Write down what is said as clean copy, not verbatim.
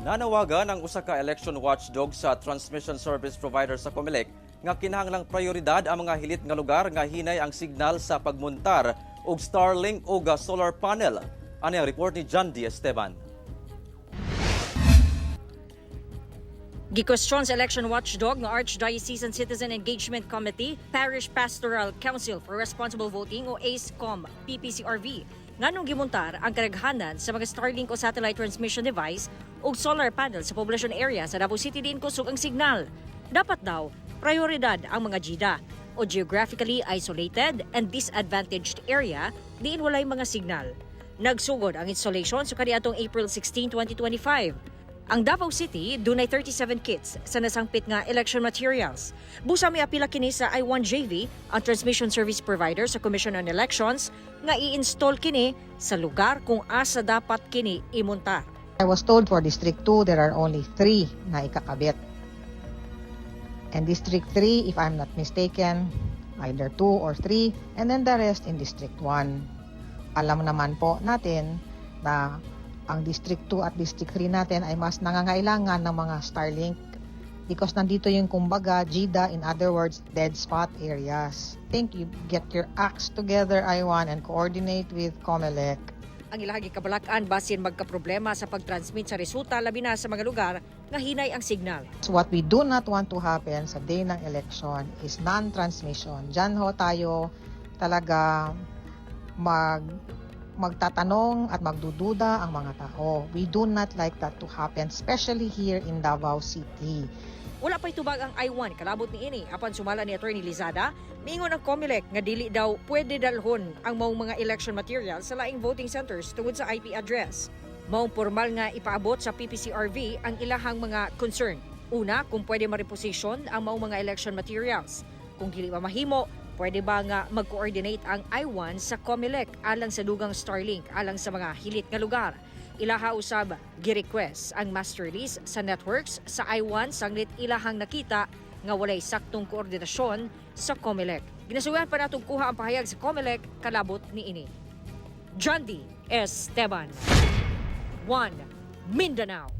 Nanawagan ang usa ka election watchdog sa transmission service provider sa COMELEC nga kinahanglang prioridad ang mga hilit nga lugar nga hinay ang signal sa pagmuntar og Starlink o solar panel. Ani ang report ni John D. Esteban. Gikwestiyon sa election watchdog nga Archdiocesan Citizen Engagement Committee, Parish Pastoral Council for Responsible Voting o ACECOM PPCRV nganong gimuntar ang kadaghanan sa mga Starlink o satellite transmission device ug solar panel sa poblasyon area sa Davao City diin kusog ang signal. Dapat daw prioridad ang mga GIDA o geographically isolated and disadvantaged area diin walay mga signal. Nagsugod ang installation sa kaniadtong April 16, 2025. Ang Davao City dunay 37 kits sa nasangpit nga election materials. Busa miapila kini sa I1JV, ang transmission service provider sa Commission on Elections, nga i-install kini sa lugar kung asa dapat kini imuntar. I was told for District 2, there are only three na ikakabit. And District 3, if I'm not mistaken, either two or three, and then the rest in District 1. Alam naman po natin na ang District 2 at District 3 natin ay mas nangangailangan ng mga Starlink because nandito yung kumbaga GIDA, in other words, dead spot areas. Think you get your acts together, I1, and coordinate with COMELEC. Ang ilahang gikabalak-an basin magkaproblema sa pag-transmit sa resulta, labi na sa mga lugar nga hinay ang signal. So what we do not want to happen sa day ng election is non-transmission. Diyan ho tayo talaga magtatanong at magdududa ang mga tao. We do not like that to happen, especially here in Davao City. Wala pa'y tubag ang I1 kalabot niini, apan sumala ni Attorney Lizada, miingon ang COMELEC nga dili daw pwede dalhon ang maong mga election materials sa laing voting centers tungod sa IP address. Maong pormal nga ipaabot sa PPCRV ang ilahang mga concern. Una, kung pwede ma-reposition ang maong mga election materials. Kung dili ba mahimo, pwede ba nga mag-coordinate ang I1 sa COMELEC alang sa dugang Starlink alang sa mga hilit nga lugar? Ilaha usab gi-request ang master list sa networks sa I1 sanglit ilahang nakita nga walay saktong koordinasyon sa COMELEC. Ginasuyan pa natong kuha ang pahayag sa COMELEC kalabot niini. John D. Esteban. 1. Mindanao.